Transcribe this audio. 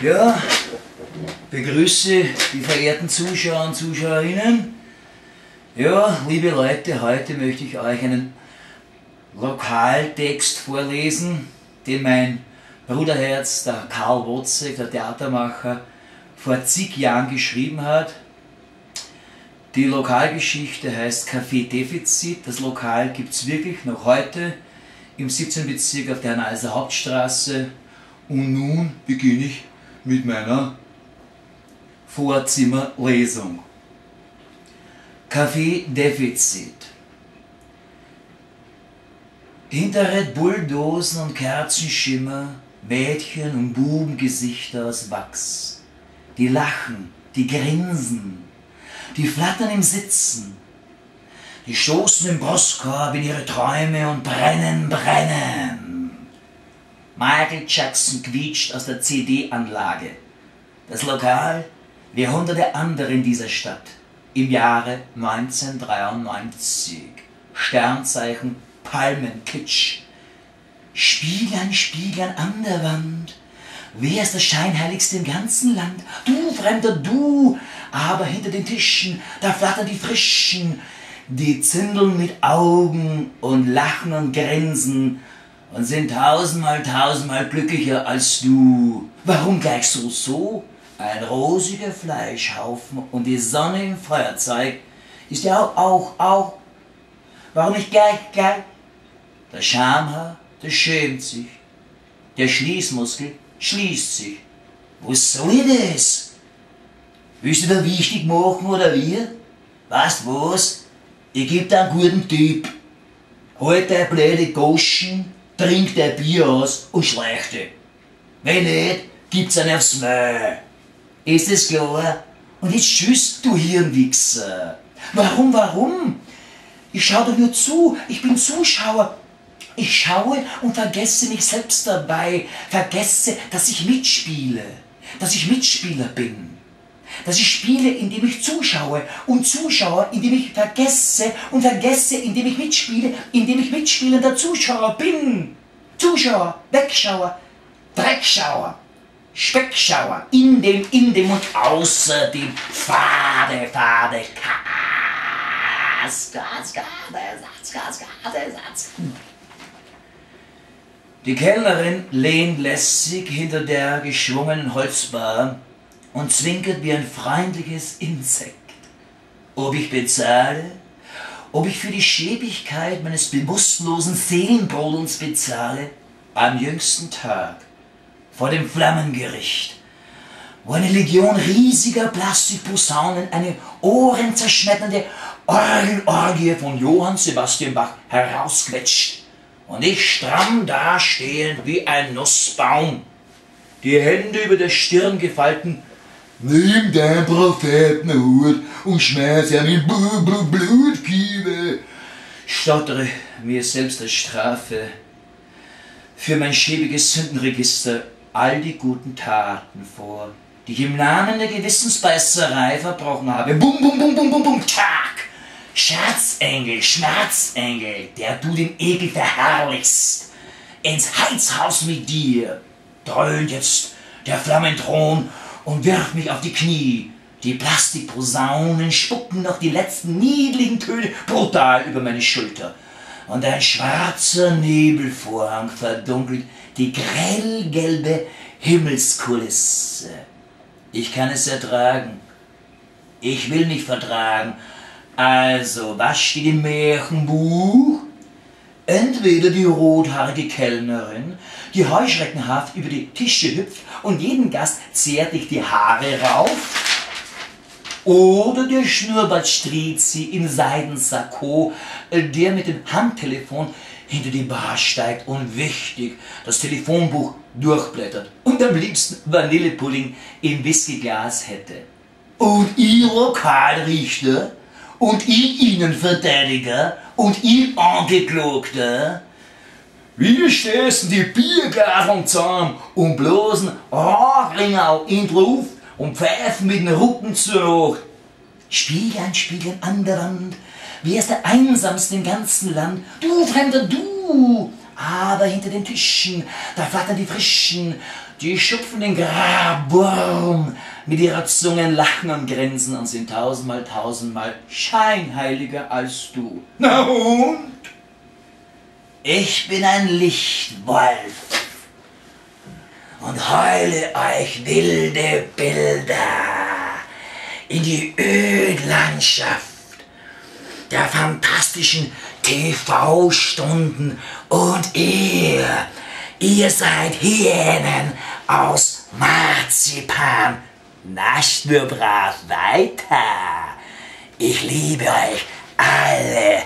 Ja, begrüße die verehrten Zuschauer und Zuschauerinnen. Ja, liebe Leute, heute möchte ich euch einen Lokaltext vorlesen, den mein Bruderherz, der Karl Wozzeck, der Theatermacher, vor zig Jahren geschrieben hat. Die Lokalgeschichte heißt Café Defizit. Das Lokal gibt's wirklich noch heute im 17. Bezirk auf der Hernalser Hauptstraße. Und nun beginne ich mit meiner Vorzimmerlesung. Café Defizit. Hinter Red Bull-Dosen und Kerzenschimmer, Mädchen- und Bubengesichter aus Wachs, die lachen, die grinsen, die flattern im Sitzen, die stoßen im Brustkorb in ihre Träume und brennen, brennen. Michael Jackson quietscht aus der CD-Anlage. Das Lokal, wie hunderte andere in dieser Stadt, im Jahre 1993. Sternzeichen Palmenkitsch. Spieglein, Spieglein an der Wand, wer ist das Scheinheiligste im ganzen Land? Du, Fremder, du! Aber hinter den Tischen, da flattern die Frischen, die zündeln mit Augen und lachen und grinsen und sind tausendmal, tausendmal glücklicher als du. Warum gleich so, so? Ein rosiger Fleischhaufen und die Sonne im Feuerzeug ist ja auch. Warum nicht gleich, gleich? Der Schamhaar, der schämt sich. Der Schließmuskel schließt sich. Was soll das? Willst du da wichtig machen oder wie? Weißt was? Ich geb dir einen guten Tipp. Halt deine blöde Goschen, trink dein Bier aus und schleich dich. Wenn nicht, gibt's einen aufs Maul. Ist das klar? Und jetzt tschüss, du Hirnwichser. Warum, warum? Ich schau doch nur zu, ich bin Zuschauer. Ich schaue und vergesse mich selbst dabei, vergesse, dass ich mitspiele, dass ich Mitspieler bin, dass ich spiele, indem ich zuschaue und zuschaue, indem ich vergesse und vergesse, indem ich mitspiele, indem ich mitspielender Zuschauer bin. Zuschauer, Wegschauer, Dreckschauer, Speckschauer, in dem und außerdem fade, fade, Kas, Kas, Kas, Satz, Kas, Kas, Satz. Die Kellnerin lehnt lässig hinter der geschwungenen Holzbar und zwinkert wie ein freundliches Insekt. Ob ich bezahle? Ob ich für die Schäbigkeit meines bewusstlosen Seelenbrodelns bezahle? Am jüngsten Tag, vor dem Flammengericht, wo eine Legion riesiger Plastikposaunen eine ohrenzerschmetternde Orgelorgie von Johann Sebastian Bach herausquetscht und ich stramm dastehend wie ein Nussbaum, die Hände über der Stirn gefalten, nimm dein Prophetenhut und schmeiß ihn in Blutkiebe, stottere mir selbst als Strafe für mein schäbiges Sündenregister all die guten Taten vor, die ich im Namen der Gewissensbeißerei verbrochen habe. Bum, bum, bum, bum, bum, bum, tag! Scherzengel, Schmerzengel, der du den Ekel verherrlichst, ins Heizhaus mit dir, dröhnt jetzt der Flammenthron und wirft mich auf die Knie. Die Plastikposaunen spucken noch die letzten niedlichen Töne brutal über meine Schulter. Und ein schwarzer Nebelvorhang verdunkelt die grellgelbe Himmelskulisse. Ich kann es ertragen. Ich will mich vertragen. Also, was steht im Märchenbuch? Entweder die rothaarige Kellnerin, die heuschreckenhaft über die Tische hüpft und jeden Gast zärtlich die Haare rauft, oder der Schnurrbartstrizi im Seidensakko, der mit dem Handtelefon hinter die Bar steigt und wichtig das Telefonbuch durchblättert und am liebsten Vanillepudding im Whiskyglas hätte. Und ihr Lokalrichter und ihr Innenverteidiger und ihr Angeklagter, wir stößen die Biergaseln zusammen und bloßen Rauchringau in die Luft und pfeifen mit dem Rücken zur Nacht. Spieglein, Spieglein an der Wand, wer ist der Einsamste im ganzen Land? Du, Fremder, du! Aber hinter den Tischen, da flattern die Frischen, Die schupfen den Grabwurm mit ihrer Zunge, lachen und grinsen und sind tausendmal, tausendmal scheinheiliger als du. Na und? Ich bin ein Lichtwolf und heule euch wilde Bilder in die Ödlandschaft der fantastischen TV-Stunden und ihr seid Hyänen aus Marzipan. Nascht nur brav weiter. Ich liebe euch alle.